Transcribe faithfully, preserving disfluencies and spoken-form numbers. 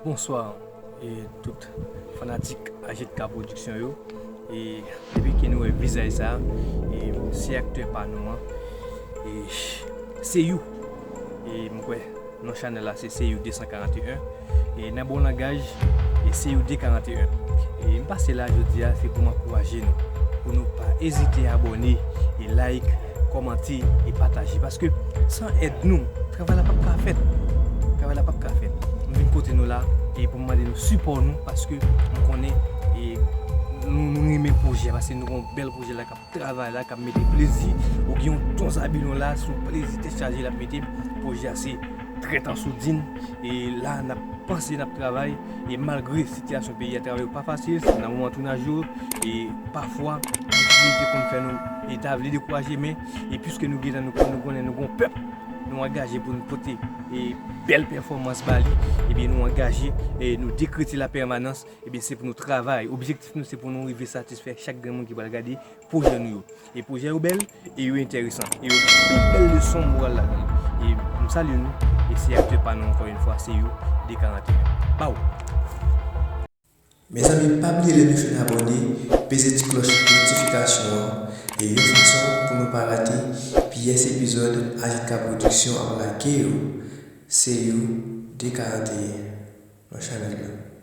Bonswa, e tout fanatik A J K Production yo. E depi ke nou wè vizaj sa, e se aktè pa nou an. E Seiyou. E m kwè non chanèl la se Seiyou de san karant e en. E nan bon langaj, e Seiyou de karant e en. E m pase la jodi a, se pou m ankouraje nou, pou nou pa ezite abòne, e like, kòmante, e pataje. Paske san èd nou, travay la p ap ka fèt. Travay la p ap ka fèt. Nou vin kote nou la, e pou m mande nou sipò nou, paske m konnen, e nou, nou renmen pwojè, paske nou gon bèl pwojè la k ap travay la, k ap mete plezi. Ou gen yon ton Zabilon la, sou plezi tèt chaje l ap mete. Pwojè a se Trèt an Soudin. E la, n ap panse, n ap travay. E malgre sitiyasyon peyi a, travay yo pa fasil, se nan moman tounaj yo. E pafwa, difikilte konn fè nou, e ta vle dekouraje, men, e piske nou gentan, nou, nou konnen nou gon pèp, nou angaje pou nou pote, e bèl pèfòmans ba li, ebyen nou angaje, e nou dekrete la pèmanans, ebyen se pou nou travay. Objektif nou, se pou nou rive satisfè chak grenn moun ki pral gade pwojè nou yo. E pwojè yo bèl, e yo enteresan, e yo gen anpil bèl leson moral ladan yo. E m salye nou, e se aktè pa nou ankò yon fwa, Seiyou de karant e en. Baw! Mezanmi, pa bliye lè nou fin abòne, peze ti klòch notifikasyon an, e yon fason pou nou pa rate pyès epizòd A J K Production ap lage yo. Seiyou de karant e en nan chanèl la.